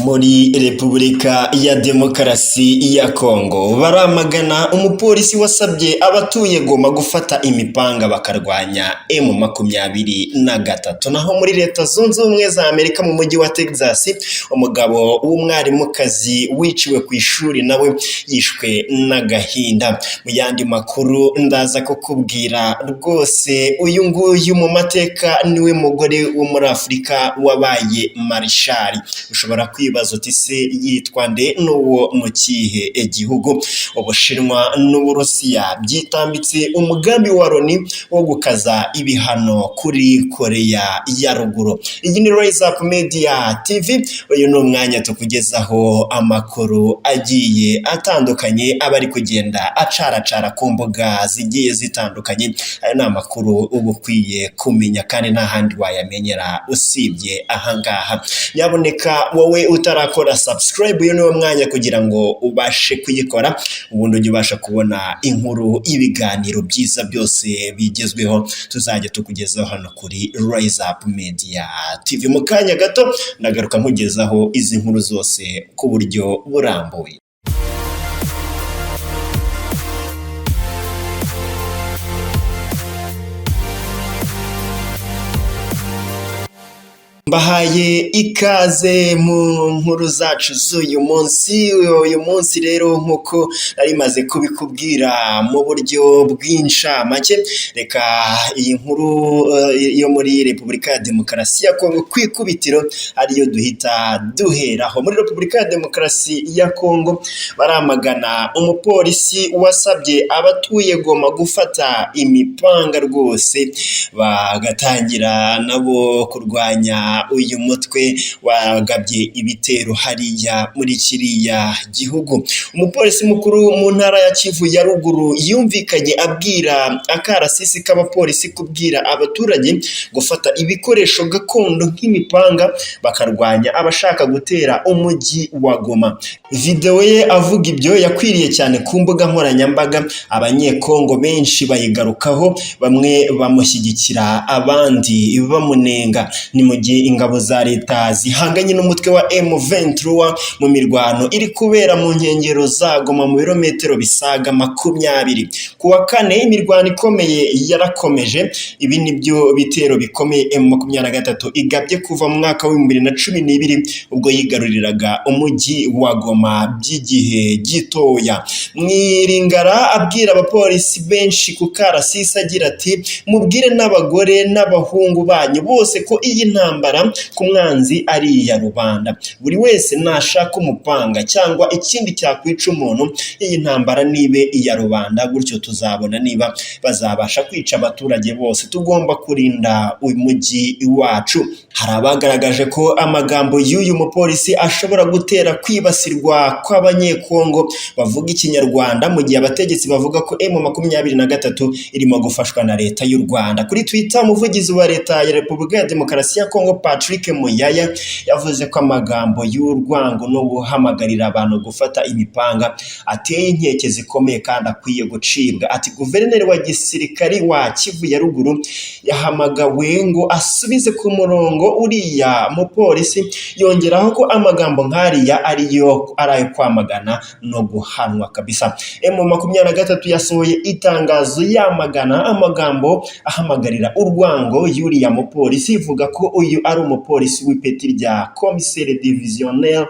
Muri Repubulika ya Demokarasi ya Kongo baramagana umupolisi wasabye abatuye Goma gufata imipanga bakarwanya M23. Naho muri Leta Zunze Ubumwe za Amerika, mu mujyi wa Texas, umugabo w'umwarimukazi wiciwe ku ishuri nawe yishwe n'agahinda. Mu yandi makuru ndaza kukubwira rwose, uyu nguyu mu mateka niwe mugore wo muri Afurika wabaye marishari. Ushobora kwibaza uti: "Se yitwa nde, n'uwo mu kihe gihugu?" Ubushinwa n'Uburusiya byitambitse umugambi wa Loni wo gukaza ibihano kuri Koreya ya Ruguru. Iyi ni Rise Up Media TV. Uyu ni umwanya tukugezaho amakuru agiye atandukanye aba ari kugenda acaracara ku mbuga zigiye zitandukanye. Ayo ni amakuru uba ukwiye kumenya kandi nta handi wayamenyera usibye ahangaha. Nyaboneka wowe utarakora subscribe, uyu niwo mwanya kugira ngo ubashe kuyikora, ubundi ujye ubasha kubona inkuru, ibiganiro byiza byose bigezweho tuzajya tukugezaho hano kuri Rise Up Media TV. Mu kanya gato ndagaruka nkugezaho izi nkuru zose ku buryo burambuye. Mbahaye ikaze mu nkuru zacu z'uyu munsi. Uyu munsi rero, nk'uko nari maze kubikubwira mu buryo bw'incamake, reka iyi nkuru yo muri Repubulika ya Demokarasi ya Kongo ku ikubitiro ariyo duhita duheraho. Muri Repubulika ya Demokarasi ya Kongo baramagana umupolisi wasabye abatuye Goma gufata imipanga rwose, bagatangira nabo kurwanya uyu mutwe wagabye ibitero hariya muri kiriya gihugu. Umupolisi mukuru mu ntara ya Kivu ya Ruguru yumvikanye abwira akarasisi k'abapolisi kubwira abaturage gufata ibikoresho gakondo nk'imipanga bakarwanya abashaka gutera umujyi wa Goma. Videwo ye avuga ibyo yakwiriye cyane ku mbuga nkoranyambaga, Abanyekongo benshi bayigarukaho, bamwe bamushyigikira, abandi bamunenga. Ni mu gihe ingabo za leta zihanganye n'umutwe wa M23 mu mirwano iri kubera mu nkengero za Goma, mu birometero bisaga 20. Ku wa kane imirwano ikomeye yarakomeje. Ibi nibyo bitero bikomeye M23 igabye kuva mu mwaka wa 2012, ubwo yigaruriraga umujyi wa Goma by'igihe gitoya. Mwiringara abwira abapolisi benshi ku karasisi agira ati: "Mubwire n'abagore n'abahungu banyu bose ko iyi ntambara ku mwanzi ari iya rubanda. Buri wese nashaka umupanga cyangwa ikindi cyakwica umuntu, iyi ntambara nibe iya rubanda. Gutyo tuzabona niba bazabasha kwica abaturage bose. Tugomba kurinda uyu mujyi wacu." Hari abagaragaje ko amagambo y'uyu mupolisi ashobora gutera kwibasirwa kw'Abanyekongo bavuga Ikinyarwanda, mu gihe abategetsi bavuga ko M23 irimo gufashwa na leta y'u Rwanda. Kuri Twitter, umuvugizi wa leta ya Repubulika ya Demokarasi ya Kongo, Patrick Muyaya, yavuze ko amagambo y'urwango no guhamagarira abantu gufata imipanga ateye inkeke zikomeye kandi akwiye gucibwa. Ati: "Guverineri wa gisirikari wa Kivu ya Ruguru yahamagawe ngo asubize ku murongo uriya mupolisi." Yongeraho ko amagambo nk'ariya ariyo ari ayo kwamagana no guhanwa kabisa. M23 yasohoye itangazo yamagana amagambo ahamagarira urwango y'uriya mupolisi, ivuga ko uyu ari umupolisi w'ipeti rya commissaire divisionnaire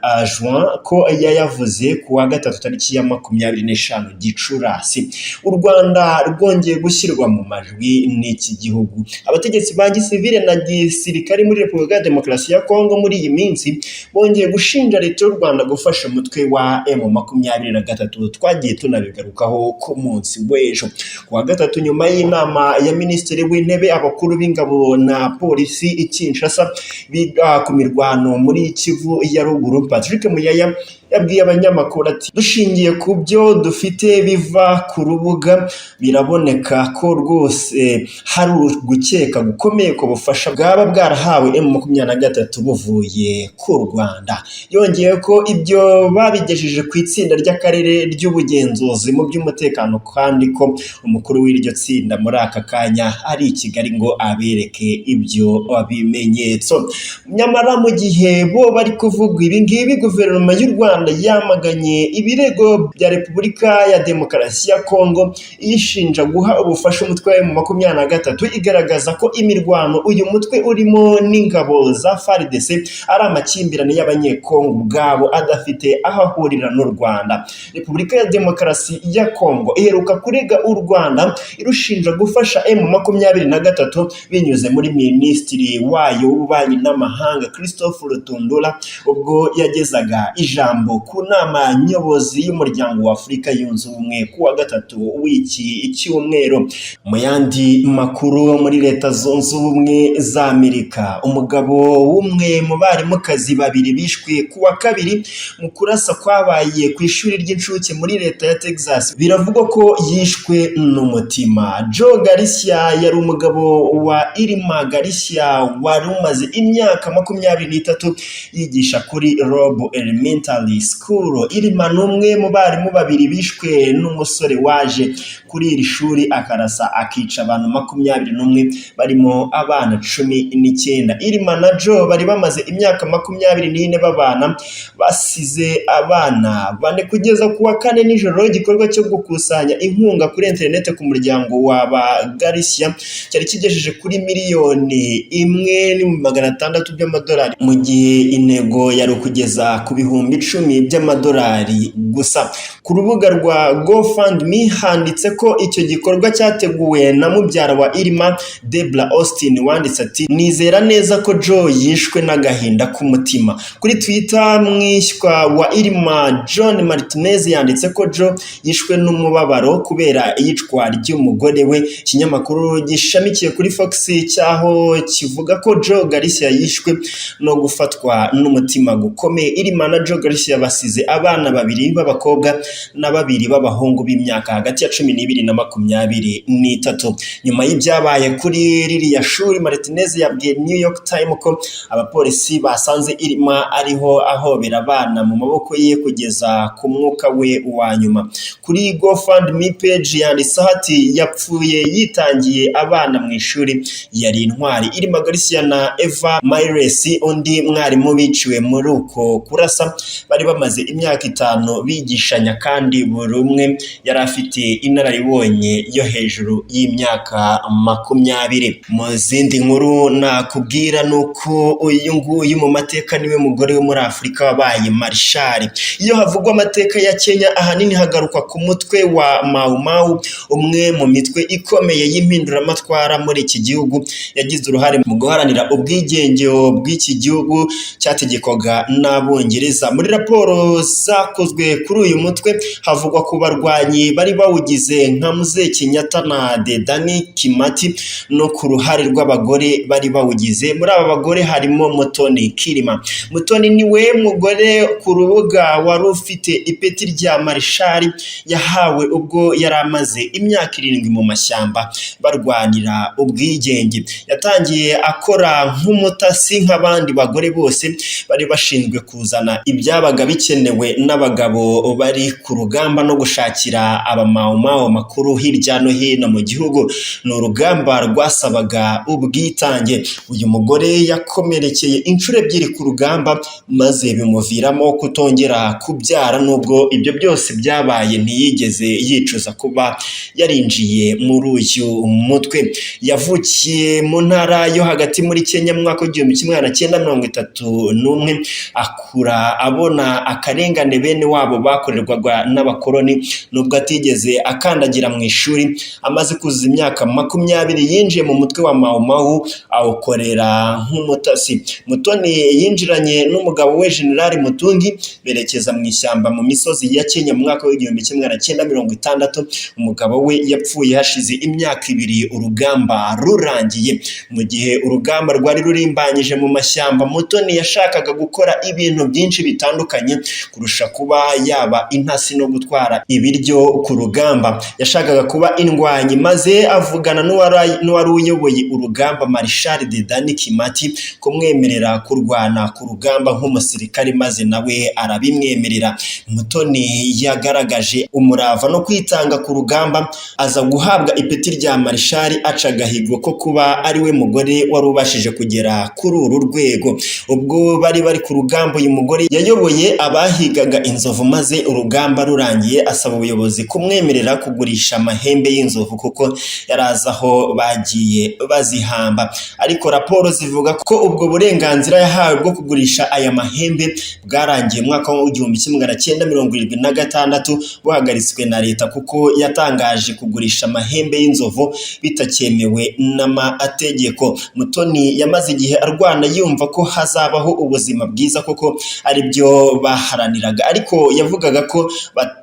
adjoint, ko yayavuze ku wa gatatu tariki ya 25 Gicurasi. U Rwanda rwongeye gushyirwa mu majwi n'iki gihugu. Abategetsi ba gisivile na gisirikare muri Repubulika ya Demokarasi ya Kongo muri iyi minsi bongeye gushinja leta y'u Rwanda gufasha umutwe wa M23. Twagiye tunabigarukaho ku munsi w'ejo. Ku wa gatatu, nyuma y'inama ya minisitiri w'intebe, abakuru b'ingabo na polisi i Kinshasa biga ku mirwano muri Kivu ya Ruguru, Patrick Muyaya Yabwiye abanyamakuru ati: "Dushingiye ku byo dufite biva ku rubuga, biraboneka ko rwose hari ugukeka gukomeye ku bufasha bwaba bwarahawe M23 buvuye ku Rwanda." Yongeye ko ibyo babigejeje ku itsinda ry'akarere ry'ubugenzuzi mu by'umutekano, kandi ko umukuru w'iryo tsinda muri aka kanya ari i Kigali ngo abereke ibyo bimenyetso. Nyamara mu gihe bo bari kuvuga ibi ngibi, guverinoma y'u Rwanda yamaganye ibirego bya Repubulika ya Demokarasi ya Kongo iyishinja guha ubufasha umutwe wa M23, igaragaza ko imirwano uyu mutwe urimo n'ingabo za FARDC ari amakimbirane y'Abanyekongo ubwabo adafite aho ahurira n'u Rwanda. Repubulika ya Demokarasi ya Kongo iheruka kurega u Rwanda irushinja gufasha M23 binyuze muri minisitiri wayo w'ububanyi n'amahanga, Christophe Lutundula, ubwo yagezaga ijambo ku nama nyobozi y'Umuryango wa Afurika Yunze Ubumwe ku wa gatatu w'iki cyumweru. Mu yandi makuru, muri Leta Zunze Ubumwe za Amerika, umugabo w'umwe mu barimukazi babiri bishwe ku wa kabiri mu kurasa kwabaye ku ishuri ry'incuke muri leta ya Texas biravugwa ko yishwe n'umutima. Joe Garcia yari umugabo wa Irma Garcia wari umaze imyaka 23 yigisha kuri Robb Elementary School. Irma ni umwe mu barimu babiri bishwe n'umusore waje kuri iri shuri akarasa akica abantu 21 barimo abana 19. Irma na Joe bari bamaze imyaka 24 babana, basize abana bane. Kugeza ku wa kane nijoro, igikorwa cyo gukusanya inkunga kuri interineti ku muryango wa ba Garcia cyari kigejeje kuri 1,600,000 by'amadolari, mu gihe intego yari ukugeza ku 10,000 by'amadolari gusa. Ku rubuga rwa GoFundMe handitse ko icyo gikorwa cyateguwe na mubyara wa Irma, Debra Austin, wanditse ati: "Nizera neza ko Joe yishwe n'agahinda k'umutima." Kuri Twitter, mwishywa wa Irma, John Martinez, yanditse ko Joe yishwe n'umubabaro kubera iyicwa ry'umugore we. Ikinyamakuru gishamikiye kuri Fox cyaho kivuga ko Joe Garcia yishwe no gufatwa n'umutima gukomeye. Irma na Joe Garcia basize abana babiri b'abakobwa na babiri b'abahungu b'imyaka hagati ya 12 na 23. Nyuma y'ibyabaye kuri ririya shuri, Martinez yabwiye New York Times ko abapolisi basanze Irma ariho ahobera abana mu maboko ye kugeza ku mwuka we wa nyuma. Kuri GoFundMe page yanditseho ati: "Yapfuye yitangiye abana mu ishuri, yari intwari." Irma Garcia na Eva Myles, undi mwarimu biciwe muri uko kurasa, bari bamaze imyaka 5 bigishanya, kandi buri umwe yari afite inararibonye yo hejuru y'imyaka 20. Mu zindi nkuru nakubwira ni uko uyu nguyu mu mateka niwe mugore wo muri Afurika wabaye marishari. Iyo havugwa amateka ya Kenya, ahanini hagarukwa ku mutwe wa Mau Mau, umwe mu mitwe ikomeye y'impinduramatwara muri iki gihugu, yagize uruhare mu guharanira ubwigenge bw'iki gihugu cyategekwaga n'Abongereza. Muri raporo zakozwe kuri uyu mutwe havugwa ku barwanyi bari bawugize nka Mzee Kenyatta na Dedan Kimathi, no ku ruhare rw'abagore bari bawugize. Muri aba bagore harimo Muthoni Kirima. Muthoni niwe mugore ku rubuga wari ufite ipeti rya marishari, yahawe ubwo yari amaze imyaka 7 mu mashyamba barwanira ubwigenge. Yatangiye akora nk'umutasi nk'abandi bagore bose bari bashinzwe kuzana ibyabaga bikenewe n'abagabo bari ku rugamba no gushakira Abamawumawu amakuru hirya no hino mu gihugu. Ni urugamba rwasabaga ubwitange. Uyu mugore yakomerekeye inshuro ebyiri ku rugamba, maze bimuviramo kutongera kubyara. Nubwo ibyo byose byabaye, ntiyigeze yicuza kuba yarinjiye muri uyu mutwe. Yavukiye mu ntara yo hagati muri Kenya mu mwaka w'1931, akura abona akarengane bene wabo bakorerwaga n'abakoloni. Nubwo atigeze akandagira mu ishuri, amaze kuzuza imyaka 20 yinjiye mu mutwe wa Mau Mau, awukorera nk'umutasi. Muthoni yinjiranye n'umugabo we, Generali Mutungi, berekeza mu ishyamba mu misozi ya Kenya mu mwaka w'1960. Umugabo we yapfuye hashize imyaka 2 urugamba rurangiye. Mu gihe urugamba rwari rurimbanyije mu mashyamba, Muthoni yashakaga gukora ibintu byinshi bitandukanye. bitandukanye kurusha kuba yaba intasi no gutwara ibiryo ku rugamba. Yashakaga kuba indwanyi, maze avugana n'uwari uyoboye urugamba, Marshal Dedan Kimathi, kumwemerera kurwana ku rugamba nk'umusirikare, maze nawe arabimwemerera. Mutoni yagaragaje umurava no kwitanga ku rugamba, aza guhabwa ipeti rya Marshal, aca agahigo ko kuba ari we mugore wari ubashije kugera kuri uru rwego. Ubwo bari bari ku rugamba, uyu mugore yayoboye abahigaga inzovu, maze urugamba rurangiye asaba ubuyobozi kumwemerera kugurisha amahembe y'inzovu kuko yari azi aho bagiye bazihamba. Ariko raporo zivuga ko ubwo burenganzira yahawe bwo kugurisha aya mahembe bwarangiye mu mwaka w'1976, buhagaritswe na leta kuko yatangaje kugurisha amahembe y'inzovu bitakyemewe n'amategeko. Mutoni yamaze igihe arwana yumva ko hazabaho ubuzima bwiza kuko aribyo baharaniraga, ariko yavugaga ko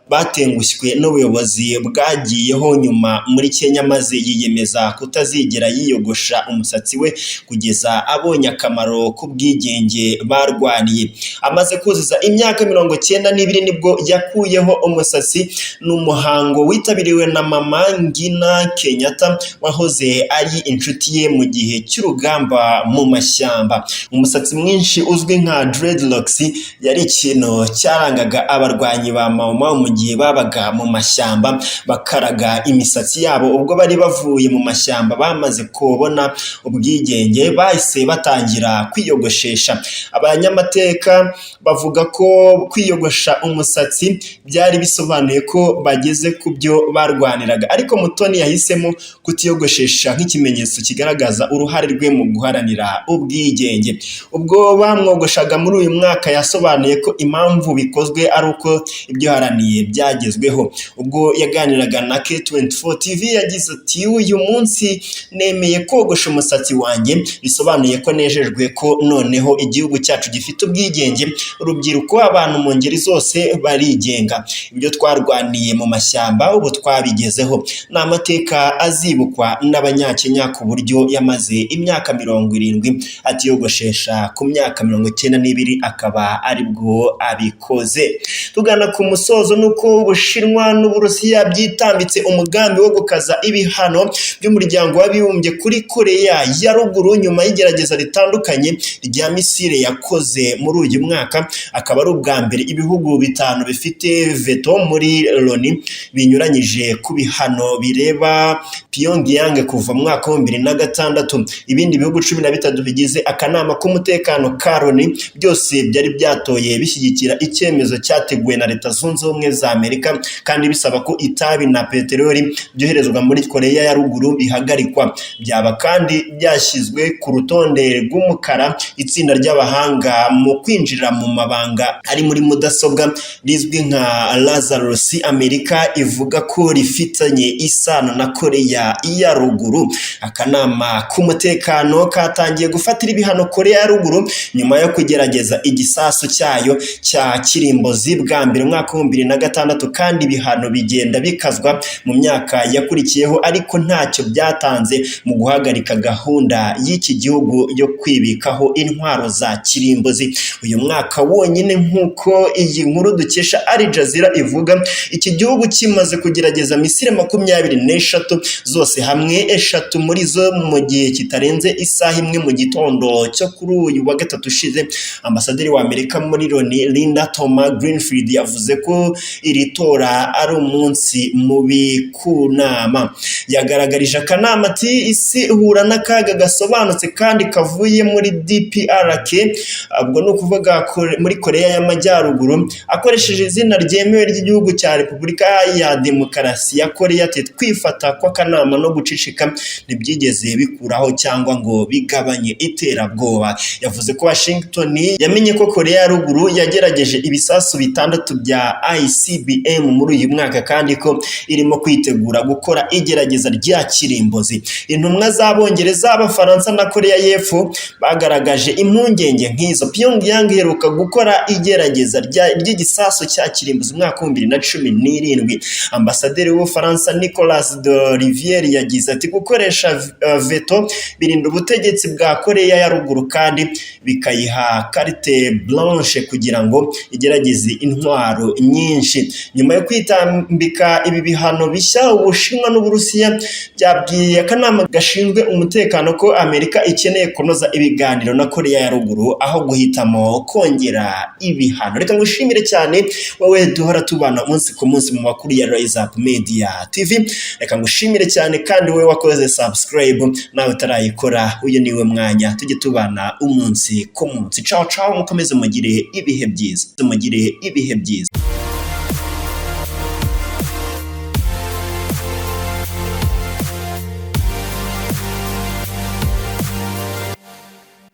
batengushywe n'ubuyobozi bwagiyeho nyuma muri Kenya, maze yiyemeza kutazigera yiyogosha umusatsi we kugeza abonye akamaro k'ubwigenge barwaniye. Amaze kuzuza imyaka 92 nibwo yakuyeho umusatsi. Ni umuhango witabiriwe na Mama Ngina Kenyatta wahoze ari inshuti ye mu gihe cy'urugamba mu mashyamba. Umusatsi mwinshi uzwi nka dreadlocks yari ikintu cyarangaga abarwanyi ba Mau Mau mu gihe babaga mu mashyamba, bakaraga imisatsi yabo. Ubwo bari bavuye mu mashyamba bamaze kubona ubwigenge, bahise batangira kwiyogoshesha. Abanyamateka bavuga ko kwiyogosha umusatsi byari bisobanuye ko bageze ku byo barwaniraga, ariko Mutoni yahisemo kutiyogoshesha nk'ikimenyetso kigaragaza uruhare rwe mu guharanira ubwigenge. Ubwo bamwogoshaga muri uyu mwaka, yasobanuye ko impamvu bikozwe ari uko ibyo yaharaniye byagezweho. Ubwo yaganiraga na K24 TV, yagize ati: "Uyu munsi nemeye kogosha umusatsi wanjye, bisobanuye ko nejejwe ko noneho igihugu cyacu gifite ubwigenge. Urubyiruko, abantu mu ngeri zose barigenga. Ibyo twarwaniye mu mashyamba ubu twabigezeho. Ni amateka azibukwa n'Abanyakenya." Ku buryo yamaze imyaka 70 atiyogoshesha, ku myaka 92 akaba aribwo abikoze. Tugana ku musozo, nuko Ubushinwa n'Uburusiya byitambitse umugambi wo gukaza ibihano by'Umuryango w'Abibumbye kuri Koreya ya Ruguru nyuma y'igerageza ritandukanye rya misile yakoze muri uyu mwaka, akaba ari ubwa mbere ibihugu bitanu bifite veto muri Loni binyuranyije ku bihano bireba Pyongyang kuva mu mwaka wa 2006. Ibindi bihugu 13 bigize akanama k'umutekano ka Loni byose byari byatoye bishyigikira icyemezo cyateguwe na Leta Zunze Ubumwe za Amerika, kandi bisaba ko itabi na peteroli byoherezwa muri Koreya ya Ruguru bihagarikwa. Byaba kandi byashyizwe ku rutonde rw'umukara. Itsinda ry'abahanga mu kwinjira mu mabanga ari muri mudasobwa rizwi nka Lazarus, Amerika ivuga ko rifitanye isano na Koreya ya Ruguru. Akanama k'umutekano katangiye gufatira ibihano Koreya ya Ruguru nyuma yo kugerageza igisasu cyayo cya kirimbuzi bwa mbere mu mwaka wa 2006, kandi ibihano bigenda bikazwa mu myaka yakurikiyeho, ariko ntacyo byatanze mu guhagarika gahunda y'iki gihugu yo kwibikaho intwaro za kirimbuzi. Uyu mwaka wonyine, nk'uko iyi nkuru dukesha Al Jazeera ivuga, iki gihugu kimaze kugerageza misile 23 zose hamwe, eshatu muri zo mu gihe kitarenze isaha imwe mu gitondo cyo kuri uyu wa gatatu ushize. Ambasaderi wa Amerika muri Loni, Linda Thomas Greenfield, yavuze ko iri tora ari umunsi mubi ku nama. Yagaragarije akanama ati: "Isi ihura n'akaga gasobanutse kandi kavuye muri DPRK," ubwo ni ukuvuga muri Koreya y'Amajyaruguru, akoresheje izina ryemewe ry'igihugu cya Repubulika ya Demokarasi ya Koreya. Ati: "Kwifata kw'akanama no guceceka ntibyigeze bikuraho cyangwa ngo bigabanye iterabwoba." Yavuze ko Washington yamenye ko Koreya ya Ruguru yagerageje ibisasu bitandatu bya ICBM. ICBM muri uyu mwaka, kandi ko irimo kwitegura gukora igerageza rya kirimbuzi. Intumwa z'Abongereza, Abafaransa na Koreya y'Epfo bagaragaje impungenge nk'izo. Pyongyang iheruka gukora igerageza ry'igisasu cya kirimbuzi mu mwaka wa 2017. Ambasaderi w'Ubufaransa Nicolas de Rivière yagize ati: "Gukoresha veto birinda ubutegetsi bwa Koreya ya Ruguru kandi bikayiha carte blanche kugira ngo igerageze intwaro nyinshi." Nyuma yo kwitambika ibi bihano bishya, Ubushinwa n'Uburusiya byabwiye akanama gashinzwe umutekano ko Amerika ikeneye kunoza ibiganiro na Koreya ya Ruguru aho guhitamo kongera ibihano. Reka ngushimire cyane wowe duhora tubana umunsi ku munsi mu makuru ya Rise Up Media TV. Reka ngushimire cyane kandi wowe wakoze subscribe. Nawe utarayikora, uyu niwe mwanya tujye tubana umunsi ku munsi. Ciao ciao, mukomeze mugire ibihe byiza, mugire ibihe byiza.